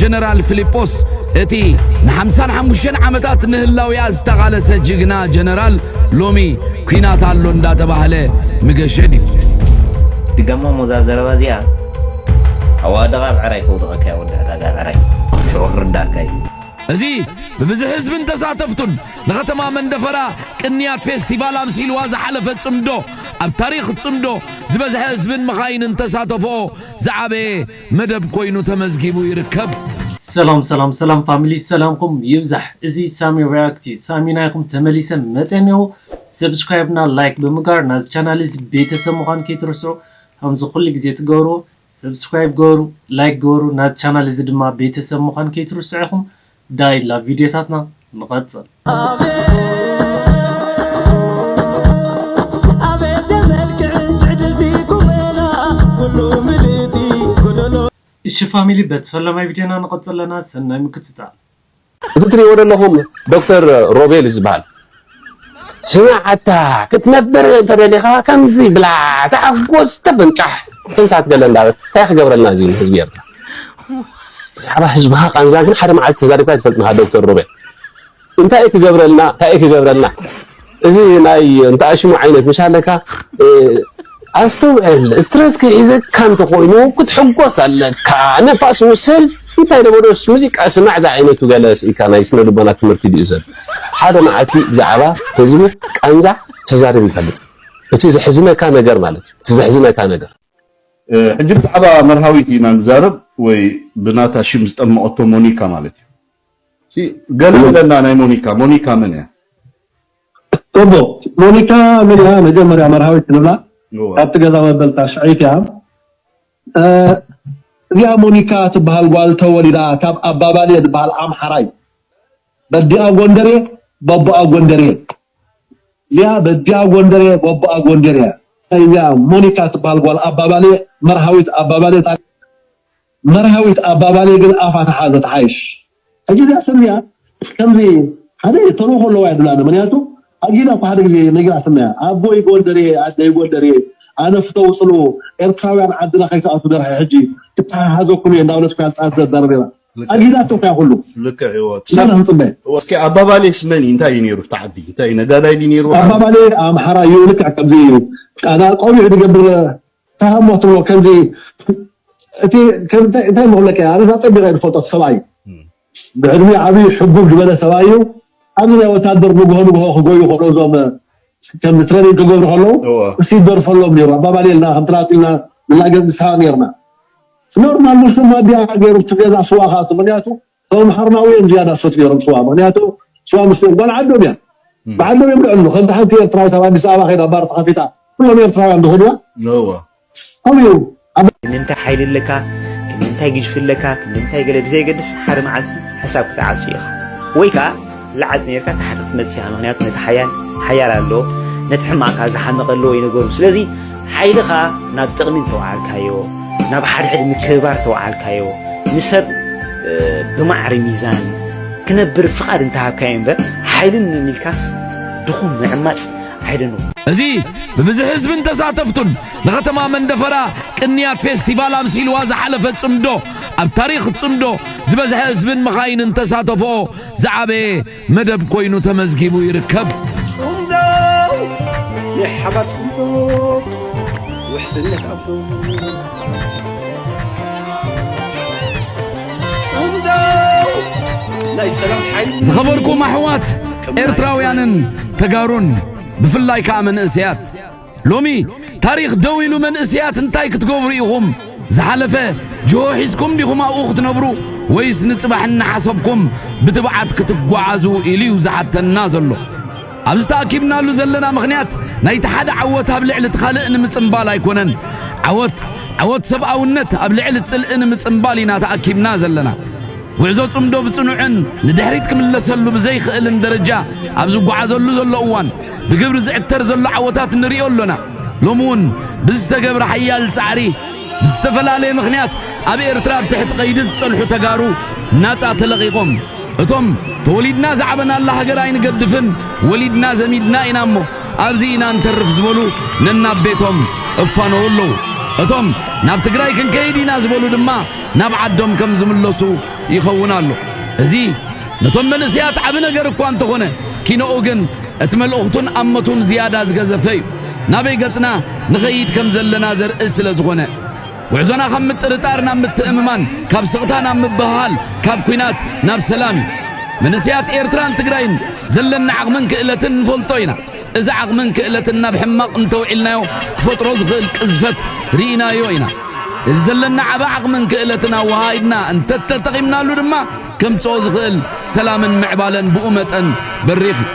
ጀነራል ፊሊጶስ እቲ ንሓምሳን ሓሙሽተን ዓመታት ንህላውያ ዝተቓለሰ ጅግና ጀነራል ሎሚ ኲናት ኣሎ እንዳተባህለ ምገሸ ድዩ? ድገማ እሞ እዛ ዘረባ እዚኣ። ኣዋደቓ ብዕራይ ከውድቐካ እያ፣ ወዲ ዕዳጋ ብዕራይ። ሽዑ ክርዳእካ እዩ። እዚ ብብዝሒ ህዝብን ተሳተፍቱን ንከተማ መንደፈራ ቅንያት ፌስቲቫል ኣምሲልዋ ዝሓለፈ ጽምዶ፣ ኣብ ታሪኽ ጽምዶ ዝበዝሐ ህዝብን መኻይንን ተሳተፎ ዝዓበየ መደብ ኮይኑ ተመዝጊቡ ይርከብ። ሰላም ሰላም ሰላም ፋሚሊ፣ ሰላምኩም ይብዛሕ። እዚ ሳሚ ሪያክት እዩ። ሳሚ ናይኩም ተመሊሰ መፅአ እኒኦ። ሰብስክራይብ እና ላይክ ብምግባር ናዚ ቻናል እዚ ቤተሰብ ምዃን ከይትርስዑ። ከምዚ ኩሉ ግዜ ትገብርዎ ሰብስክራይብ ገበሩ፣ ላይክ ገበሩ፣ ናዚ ቻናል እዚ ድማ ቤተሰብ ምዃን ከይትርስዑ ኢኹም። ዳይ ላብ ቪድዮታትና ንቐፅል። ኣቤት የመልክዕን ትዕድልቲ ቁመና፣ ኩሉ ምልእቲ ጎደሎ። እሺ ፋሚሊ፣ በቲ ፈለማይ ቪድዮና ንቐፅል ኣለና። ሰናይ ምክትታል። እዚ ትሪእዎ ዘለኹም ዶክተር ሮቤል ዝበሃል። ስማዕ ኣታ፣ ክትነብር እንተደሊኻ ከምዚ ብላ፣ ተሓጎስ፣ ተበንጫሕ። ከም ሰዓት ገለ እንዳበል፣ እንታይ ክገብረልና እዚ ንህዝቢ ኤርትራ? ብዛዕባ ህዝብኻ ቃንዛ ግን ሓደ መዓልቲ ተዛሪብካ ኣይትፈልጥን ኢኻ ዶክተር ሮቤል። እንታይ ክገብረልና፣ እንታይ ክገብረልና? እዚ ናይ እንተ ኣሽሙ ዓይነት ምሽ ኣለካ፣ እ፣ ኣስተውዕል፣ ስትረስ ክሒዘካ እንተኾይኑ ክትሕጎስ ኣለካ። ነፋስ ውሰድ፣ እንታይ ደበዶስ ሙዚቃ ስማዕ ዝዓይነቱ ገለ ስኢካ ናይ ስነ ልቦና ትምህርቲ ድዩ ሰብ? ሓደ መዓልቲ ብዛዕባ ህዝቡ ቃንዛ ተዛሪቡ ይፈልጥ። እቲ ዘሕዝነካ ነገር ማለት እዩ። እቲ ዘሕዝነካ ነገር። እ፣ ሕጂ ብዛዕባ መርሃዊት ኢና ንዛረብ ወይ ብናታ ሽም ዝጠመቐቶ ሞኒካ ማለት እዩ። ሲ፣ ገለ በለና ናይ ሞኒካ፣ ሞኒካ መን እያ? ጽቡቕ። ሞኒካ መን እያ? መጀመርያ መርሃዊት ንብላ። እወ። ካብቲ ገዛ መበልታ ሽዐይቲ እያ። እ፣ እዚኣ ሞኒካ ትበሃል ጓል ተወሊዳ ካብ ኣባባልየ ዝበሃል ኣምሓራይ። በዲኣ ጎንደርየ፣ በቦኣ ጎንደርየ። እዚኣ በዲኣ ጎንደርየ፣ በቦኣ ጎንደርየ። እዚኣ ሞኒካ ትበሃል ጓል ኣባባልየ፣ መርሃዊት ኣባባልየ፣ እታ መርሃዊት ኣባባልየ ግን ኣፋ ተሓዘ ትሓይሽ። ሕጂ እዚኣ ሰብ እዚኣ ከምዚ ሓደ ተልእኾ ኣለዋ እያ ትብላኒ። ምኽንያቱ ኣጊዳ እኮ ሓደ ግዜ ነጊራትና እያ። ኣቦይ ጎንደርየ፣ ኣደይ ጎንደርየ፣ ኣነ ፍተው ጽልኡ፣ ኤርትራውያን ዓድና ከይትኣትዉ ደርሒ ሕጂ ክተሓሓዘኩም እየ እንዳበለት እኮ እያ ጻት ዘዳርብ ነይራ። ልክዕ። ኣጊዳቶ እኮ እያ ኩሉ። ልክዕ እዩ። ንሕና ንጽበ። እስኪ ኣባባሌስ መን እዩ? እንታይ እዩ ነይሩ? እቲ ዓዲ እንታይ እዩ? ነጋዳይ ድዩ ነይሩ? ኣባባሌ ኣምሓራ እዩ። ልክዕ ከምዚ እዩ። ቃና ቆቢዕ ዝገብር ተሃሞ ትብሎ ከምዚ እቲ ከም እንታይ፣ እንታይ መኽለካ እያ? ኣነስ ኣጸቢቐ እየ ዝፈልጦ ሰብኣይ። እም። ብዕድመ ዓብዪ ሕጉብ ዝበለ ሰብኣይ እዩ። ኣብዚ ናይ ወታደር ንግሆ ንግሆ ክጎዩ ከለዉ እዞም ከም ትሬኒንግ ክገብሩ ከለዉ እወ። እሱ ይደርፈሎም ነይሩ። ኣባባል የልና፣ ከም ትራቱ ኢልና ንላገብ ንስሓቕ ነይርና። ኖርማል ሙስሊም ማድያ ገይሩ እቲ ገዛ ስዋ ክኣቱ። ምኽንያቱ እቶም ኣምሓርና እዮም ዝያዳ ዝሰትዩ ነይሮም ስዋ። ምኽንያቱ ስዋ ሙስሊም ጓል ዓዶም እያ። እም። ብዓዶም እዮም ልዕሉ። ከምቲ ሓንቲ ኤርትራዊት ኣብ ኣዲስ ኣበባ ከይዳ ባር ተኸፊታ። ኩሎም ኤርትራውያን ዝኸድዋ። እወ። ከምኡ እዩ። ኣብ ንምንታይ ሓይሊ ኣለካ፣ ንምንታይ ግዝፊ ኣለካ፣ ንምንታይ ገለ ብዘየገድስ ሓደ መዓልቲ ሕሳብ ክትዓጹ ኢኻ። ወይ ከኣ ለዓል ኔርካ ታሕቲ ክትመጽእ ኢኻ። ምኽንያቱ ነቲ ሓያል ሓያል ኣሎ፣ ነቲ ሕማቕ ከኣ ዝሓመቐ ኣለዎ እዩ ነገሩ። ስለዚ ሓይልኻ ናብ ጥቕሚ እንተወዓልካዮ፣ ናብ ሓድሕድ ምክብባር እንተወዓልካዮ፣ ንሰብ፣ እ፣ ብማዕረ ሚዛን ክነብር ፍቓድ እንተሃብካዮ እምበር፣ ሓይሊ ንምምልካስ ድኹም ምዕማጽ ኣይደንቑ። እዚ ብብዝሒ ህዝብን ተሳተፍቱን ንከተማ መንደፈራ ቅንያት ፌስቲቫል ኣምሲልዋ ዝሓለፈ ጽምዶ፣ ኣብ ታሪኽ ጽምዶ ዝበዝሐ ህዝብን መኻይንን ተሳተፎ ዝዓበየ መደብ ኮይኑ ተመዝጊቡ ይርከብ። ጽምዶ፣ ናይ ሓባር ጽምዶ፣ ውሕስነት ኣቦ። ጽምዶ፣ ናይ ሰላም ሓይሊ። ዝኸበርኩም ኣሕዋት ኤርትራውያንን ተጋሩን፣ ብፍላይ ከኣ መንእሰያት፣ ሎሚ ታሪኽ ደው ኢሉ መንእሰያት እንታይ ክትገብሩ ኢኹም? ዝሓለፈ ጅሆ ሒዝኩም ዲኹም ኣብኡ ክትነብሩ ወይስ ንጽባሕ እናሓሰብኩም ብትብዓት ክትጓዓዙ ኢሉ እዩ ዝሓተና ዘሎ። ኣብዚ ተኣኪብናሉ ዘለና ምኽንያት ናይቲ ሓደ ዓወት ኣብ ልዕሊ እቲ ካልእ ንምጽንባል ኣይኮነን። ዓወት፣ ዓወት ሰብኣውነት ኣብ ልዕሊ ጽልኢ ንምጽንባል ኢና ተኣኪብና ዘለና። ጉዕዞ ጽምዶ ብጽኑዕን ንድሕሪት ክምለሰሉ ብዘይኽእልን ደረጃ ኣብ ዝጓዓዘሉ ዘሎ እዋን፣ ብግብሪ ዝዕተር ዘሎ ዓወታት ንርእዮ ኣሎና። ሎሚ እውን ብዝተገብረ ሓያል ጻዕሪ፣ ብዝተፈላለየ ምኽንያት ኣብ ኤርትራ ኣብ ትሕቲ ቀይዲ ዝጸንሑ ተጋሩ ናጻ ተለቒቖም። እቶም ተወሊድና ዝዓበናላ ሃገር ኣይንገድፍን፣ ወሊድና ዘሚድና ኢና እሞ ኣብዚ ኢና ንተርፍ ዝበሉ ነናብ ቤቶም እፋነዉ ኣለዉ። እቶም ናብ ትግራይ ክንከይድ ኢና ዝበሉ ድማ ናብ ዓዶም ከም ዝምለሱ ይኸውን ኣሎ። እዚ ነቶም መንእሰያት ዓቢ ነገር እኳ እንተኾነ፣ ኪኖኡ ግን እቲ መልእኽቱን ኣመቱን ዝያዳ ዝገዘፈ እዩ። ናበይ ገጽና ንኸይድ ከም ዘለና ዘርኢ ስለ ዝኾነ፣ ጉዕዞና ካብ ምጥርጣር ናብ ምትእምማን፣ ካብ ስቕታ ናብ ምብህሃል፣ ካብ ኲናት ናብ ሰላም እዩ። መንእሰያት ኤርትራን ትግራይን ዘለና ዓቕምን ክእለትን ንፈልጦ ኢና። እዚ ዓቕምን ክእለትን ናብ ሕማቕ እንተውዒልናዮ ክፈጥሮ ዝኽእል ቅዝፈት ርኢናዮ ኢና። እዚ ዘለና ዓቢ ዓቕምን ክእለትን ኣወሃሂድና እንተተጠቒምናሉ ድማ ከምጽኦ ዝኽእል ሰላምን ምዕባለን ብኡ መጠን በሪኽ እዩ።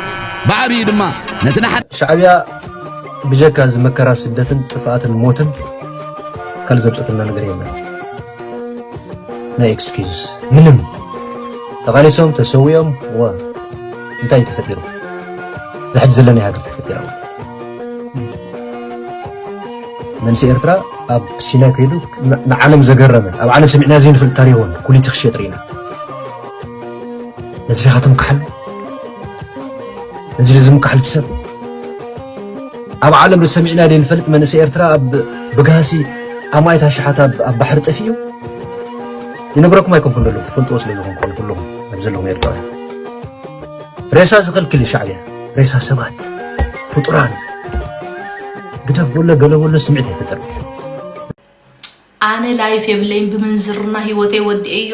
ብዓብዩ ድማ ነቲ ንሓደ ሻዕብያ ብጀካ እዚ መከራ ስደትን ጥፍኣትን ሞትን ካልእ ዘምፀትና ነገር የለን። ናይ ኤክስኪዩዝ ምንም። ተቓሊሶም ተሰዊኦም ዋ እንታይ ተፈጢሩ? እዛ ሕጂ ዘለናያ ሃገር ተፈጢራ። መንእሰይ ኤርትራ ኣብ ሲናይ ከይዱ ንዓለም ዘገረመ ኣብ ዓለም ሰሚዕናዮ ዘይንፈልጥ ታሪኽ እውን ኩሊቲ ክሸጥ ርኢና። ነዚ ዲኻ ትምክሓሉ? ነዚ ድዩ ዝምክሓሉ እቲ ሰብ? ኣብ ዓለም ሰሚዕናዮ ዘይንፈልጥ መንእሰይ ኤርትራ ኣብ ብጋህሲ ኣማኢት ኣሽሓት ኣብ ባሕሪ ጠፊኡ ይነግረኩም ኣይኮንኩን ዘለኹ ትፈልጥዎ ስለ ዝኾንኩ ኩልኹም ኣብ ዘለኹም ኤርትራውያን ሬሳ ዝኽልክል እዩ ሻዕብያ ሬሳ ሰባት ፍጡራን ግደፍ በሎ ገለ በሎ ስምዒት ኣይፈጥርን ኣነ life የብለይን ብምንዝርና ሂወተይ ወዲኤዮ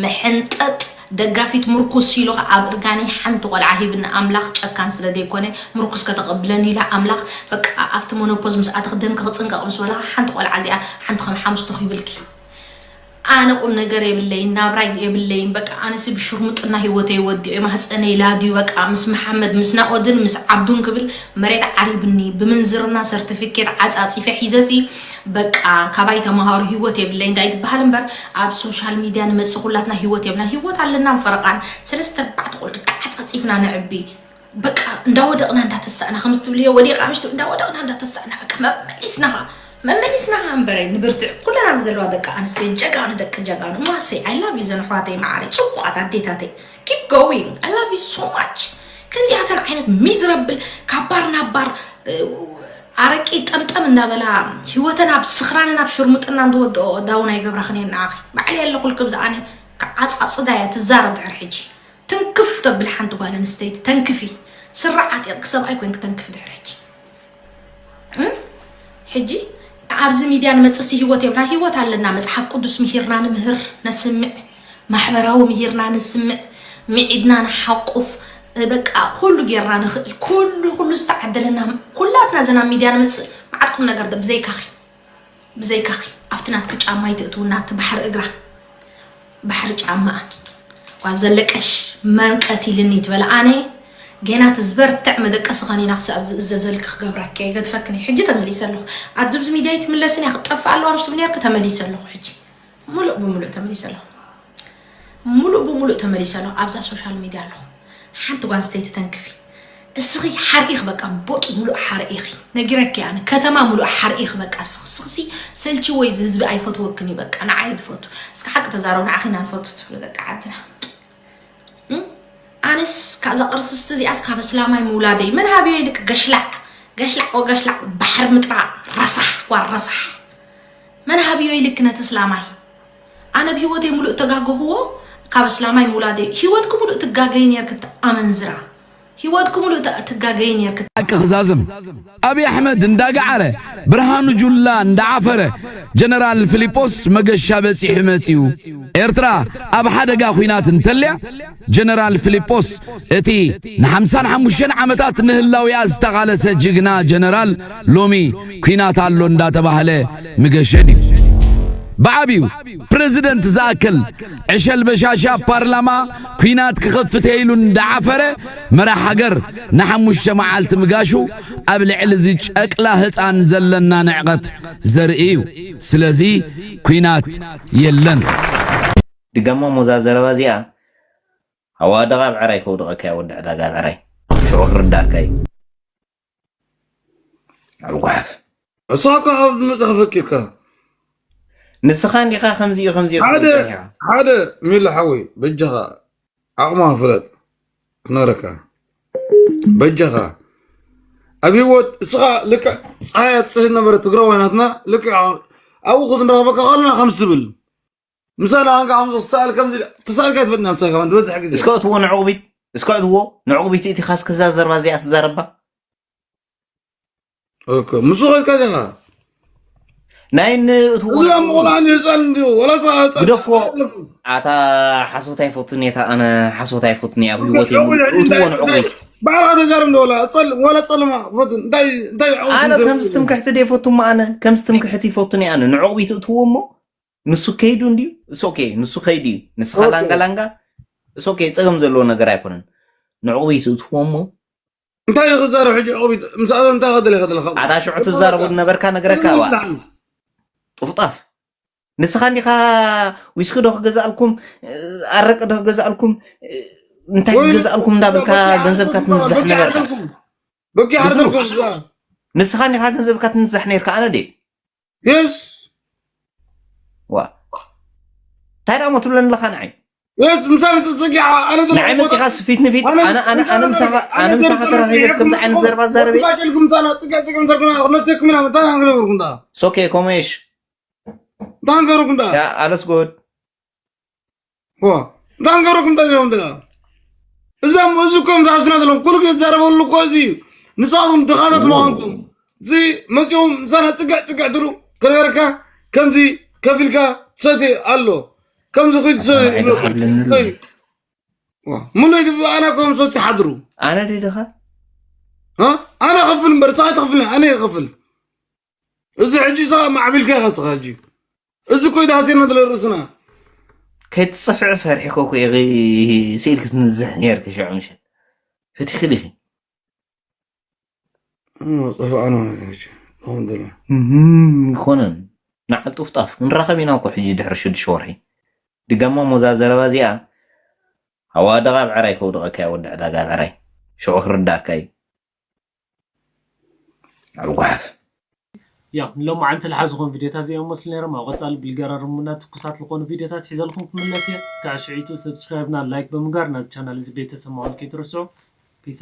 ምሕንጠጥ ደጋፊት ምርኩስ ኢሉ ኣብ እርጋነይ ሓንቲ ቆልዓ ሂብኒ ኣምላኽ ጨካን ስለ ዘይኮነ ምርኩስ ከተቐብለኒ ኢላ ኣምላኽ በቃ ኣብቲ ሞኖፖዝ ምስ ኣተኽ ደምኪ ክጽንቀቕ ምስ በላኻ ሓንቲ ቆልዓ እዚኣ ሓንቲ ከም ሓሙስ ተኺብልኪ ኣነ ቁም ነገር የብለይን ናብራ የብለይን በቃ ኣነሲ ብሽርሙጥና ሂወተይ ወዲኤ ማህፀነይ ላድዩ በቃ ምስ መሓመድ ምስ ናኦድን ምስ ዓብዱን ክብል መሬት ዓሪብኒ ብምንዝርና ሰርቲፊኬት ዓፃፂፈ ሒዘሲ በቃ ካባይ ተማሃሩ ሂወት የብለይን እንታይ ትበሃል እምበር ኣብ social media ንመፅእ ኩላትና ሂወት የብልናን ሂወት ኣለና ፈረቓን ሰለስተ ኣርባዕተ ቆልዑ ተዓፃፂፍና ነዕቢ በቃ እንዳወደቕና እንዳተሳእና ከምዚ ትብልዮ ወዲቓ ምሽ እንዳወደቕና እንዳተሳእና በቃ መመሊስና መመሊስና እምበረ ንብርትዕ ኩለና ብዘለዋ ደቂ ኣንስትዮ ጀጋኑ ደቂ ጀጋኑ ማሰይ I love you ዘን ኣሕዋተይ መዓረይ ፅቡቓት ኣዴታተይ keep going I love you so much ከምዚኣተን ዓይነት ሚዝረብል ካብ ባር ናብ ባር ኣረቂ ጠምጠም እንዳበላ ህይወተን ኣብ ስኽራንን ኣብ ሽርሙጥና እንደወደኦ ዳውን ኣይገብራኽን እየ ንዓኺ ባዕለይ ኣለኹልኪ ብዛኣነ ክዓፃፅዳ እየ ትዛረብ ድሕር ሕጂ ትንክፍ ተብል ሓንቲ ጓል ኣንስተይቲ ተንክፊ ስራዓት እያ ክሰብኣይ ኮይንኪ ተንክፊ ድሕር ሕጂ ሕጂ ኣብዚ ሚድያ ንመፅሲ ህይወት የብና ህይወት ኣለና መፅሓፍ ቅዱስ ምሂርና ንምህር ነስምዕ ማሕበራዊ ምሂርና ንስምዕ ምዒድና ንሓቁፍ በቃ ኩሉ ጌርና ንኽእል ኩሉ ኩሉ ዝተዓደለና ኩላትና ዘና ሚድያ ንመፅእ መዓት ቁም ነገር ብዘይካኺ ብዘይካኺ ኣብቲ ናትኪ ጫማ ኣይትእትውና ኣብቲ ባሕሪ እግራ ባሕሪ ጫማኣ ጓል ዘለቀሽ መን ቀቲልኒ ትበል ኣነ ጌና እቲ ዝበርትዕ መደቀሲ ኸኒና ክሳብ ዝእዘዘልኪ ክገብረኪ እየ ገድፈክን እየ ሕጂ ተመሊሰ ኣለኹ ኣብዚ ብዚ ሚድያ ኣይትምለስን እያ ክትጠፍእ ኣለዋ ምሽ ትብል ነርኪ ተመሊሰ ኣለኹ ሕጂ ሙሉእ ብሙሉእ ተመሊሰ ኣለኹ ሙሉእ ብሙሉእ ተመሊሰ ኣለኹ ኣብዛ ሶሻል ሚድያ ኣለኹ ሓንቲ ጓል ኣንስተይቲ ተንክፊ እስኺ ሓርኢኽ በቃ ቦጥ ሙሉእ ሓርኢኺ ነጊረኪ ኣነ ከተማ ሙሉእ ሓርኢኽ በቃ እስኽሲ ሰልችወይ እዚ ህዝቢ ኣይፈትወክን እዩ በቃ ንዓይ ትፈቱ እስኪ ሓቂ ተዛረቡ ንዓኺ ኢና ንፈቱ ትብሉ ደቂ ዓድና ኣነስ ካብዛ ቅርስስቲ እዚኣስ ካብ እስላማይ ምውላደይ መን ሃብዮ ኢልክ ገሽላዕ ገሽላዕ ወገሽላዕ ባሕሪ ምጥራ ረሳሕ ጓል ረሳሕ መን ሃብዮ ኢልክ ነቲ እስላማይ ኣነ ብሂወተይ ሙሉእ እተጋገኽዎ ካብ እስላማይ ምውላደይ እዩ። ሂወትኪ ሙሉእ ትጋገዪ ኔርኪ እታ ኣመንዝራ። ሂወትኪ ሙሉእ ትጋገዪ ኔርኪ። ሓቂ ክዛዝም ኣብይ ኣሕመድ እንዳገዓረ ብርሃኑ ጁላ እንዳዓፈረ ጀነራል ፊሊጶስ መገሻ በጺሑ መጺኡ ኤርትራ ኣብ ሓደጋ ኲናት እንተልያ ጀነራል ፊሊጶስ እቲ ንሓምሳን ሓሙሽተን ዓመታት ንህላዊኣ ዝተቓለሰ ጅግና ጀነራል ሎሚ ኲናት ኣሎ እንዳተባህለ ምገሸን እዩ። ብዓብዩ ፕረዚደንት ዝኣክል ዕሸል በሻሻ ፓርላማ ኲናት ክኸፍት እየ ኢሉ እንዳዓፈረ መራሕ ሃገር ንሓሙሽተ መዓልቲ ምጋሹ ኣብ ልዕሊ እዚ ጨቅላ ህፃን ዘለና ንዕቐት ዘርኢ እዩ። ስለዚ ኲናት የለን። ድገሞ ሞዛ ዘረባ እዚኣ ኣዋደቓ ኣብ ዕራይ ከውድቐካ እያ ወዲ ዕዳጋ ኣብ ዕራይ ሽዑ ክርዳእካ እዩ። ዓቢ ጓሓፍ። ንስኻ እኮ ካብ ድምፅኻ ፈኪርካ። ንስኻ እንዲኻ ከምዚ እዩ ከምዚ እዩ ሓደ ክብል ጸኒሑ። ሓደ ሚሊ ሓወይ በጃኻ ዓቕማ ፍለጥ ክነረካ በጃኻ ኣብ ህይወት እስኻ ልክዕ ፀሃይ ኣትፅህር ነበረ ትግራዋይ ናትና ልክዕ ኣብኡ ክትንረኽበካ ከለና ከምዚ ትብል ምሳና ከንካ ከምዚ ክሰኣል ከምዚ ትሰኣልካ ይትፈትና ምሳና ከማን ዝበዝሕ ግዜ እስከ እትዎ ንዕቑቢት እስከ እትዎ ንዕቑቢት እቲ ካስ ክዛ ዘርባ እዚኣ ትዛረባ ኦኬ፣ ምስ ኸድካ ዲኻ? ናይ ንእትዎ እዛ ንዕቑቢት ምቑላን ህፃን እንዲሁ ወላ ሰ- ህፃን ግደፎ። ኣታ ሓሶት ኣይፈቱን እየ፣ ኣነ ሓሶት ኣይፈቱን እየ ኣብ ህይወት እትዎ ንዕቑቢት። ባዕልኻ ተዛረብ እንዲ ወላ ፀል- ወላ ፀልማ ፈቱ እንታይ እንታይ ዓወት ኣነ እንተ- ከምዚ ትምክሕቲ ደ ይፈቱ እሞ ኣነ ከምዚ ትምክሕቲ ይፈቱን እየ ኣነ ንዕቑቢት እትዎ እሞ ንሱ ከይዱ እንዲዩ እስ ኦኬ ንሱ ከይዱ እዩ ንስኻ ኦኬ። ላንጋ ላንጋ እስ ኦኬ ፀገም ዘለዎ ነገር ኣይኮነን። ንዕቑቢት እትዎ እሞ እንታይ ክዛረብ ሕጂ ዕቑቢት ምስ ኣቶም እንታይ ከደለ ከደለ ካብ ኣታ ሽዑ ትዛረቡ ዝነበርካ ነገረካ ዋ ጥፍጣፍ ንስኻ እንዲኻ ዊስኪ ዶ ክገዛእልኩም ኣረቂ ዶ ክገዛእልኩም እንታይ ክገዛእልኩም እንዳብልካ ገንዘብካ ትንዛሕ ነበርካ በቂ ሓርደልኩም ንስኻ እንዲኻ ገንዘብካ ትንዛሕ ነርካ ኣነ ደ የስ ዋ እንታይ ደሞ ትብለኒ ኣለኻ ንዓይ የስ ምሳ ምስ ጽጊዓ ኣነ ንዓይ መፂኻ ስፊት ንፊት ኣነ ኣነ ኣነ ምሳኻ ኣነ ምሳኻ ተራኺበ እስከምዚ ዓይነት ዘረባ ዛረበ ጽጊዓ ጽጊዓ ምሳና ጽጊዓ ጽጊዓ ምሳና ክነሰኩም ኢና እንታይ ክንገብርኩም ዳ ሶኬ ኮሜሽ እንታይ ክንገብርኩም ዳ ያ ኣለስ ጎድ ዋ እንታይ ክንገብርኩም ዳ ይሎም ዳ እዛም እዚ እኮ ምዛስና ዘለኹም ኩሉ ግዜ ዝዛረበሉ እኮ እዚ እዩ ንስኻትኩም ድኻታት ምዃንኩም እዚ መፂኦም ምሳና ፅግዕ ፅግዕ ትሉ ክነገረካ ከምዚ ከፊልካ ትሰቲ ኣሎ ከምዚ ኹይድ ትሰቲ ኣይተሓብለኒ ኣሎ። ሙሉይ ኣና ከም ሰቲ ሓድሩ ኣነ ደ ድኻ እ? ኣነ ከፍል እምበር ንስኻ ትኸፍል ኣነ ይኸፍል እዚ ሕጂ ስኻ ማዕቢልካ ኢኻ ስኻ ሕጂ እዚ ኮይዳ ሃሲርና ትለ ርእስና ከይትፅፍዕ ፈሪሕኮ እኮ እየ ስኢል ክትንዝሕ ነርክ ሽዑ ምሸት ፈቲኺ ዲኺ ጠፍኣና ማለት እዩ። ኣሁን ደሎ ይኮነን ንዓል ጡፍጣፍ ክንራኸብ ኢና እኮ ሕጂ ድሕሪ ሽዱሽተ ወርሒ ድጋማ ሞዛ ዘረባ እዚኣ ኣዋደቓ ብዕራይ ከውድቐካ እያ ወዲ ዕዳጋ ብዕራይ ሽዑ ክርዳእካ እዩ ኣብ ጓሓፍ ያው ንሎማዓንቲ ዝሓዝኹም ቪዲዮታት እዚኦም መስሉ ነይሮም ኣብ ቀፃሊ ብልገራርሙና ትኩሳት ዝኾኑ ቪዲዮታት ሒዘልኩም ክምለስ እየ እስካዕ ሽዒቱ ሰብስክራይብና ላይክ ብምግባር ናዚ ቻናል እዚ ቤተሰብ ምዃን ከይትርስዑ ፒሳ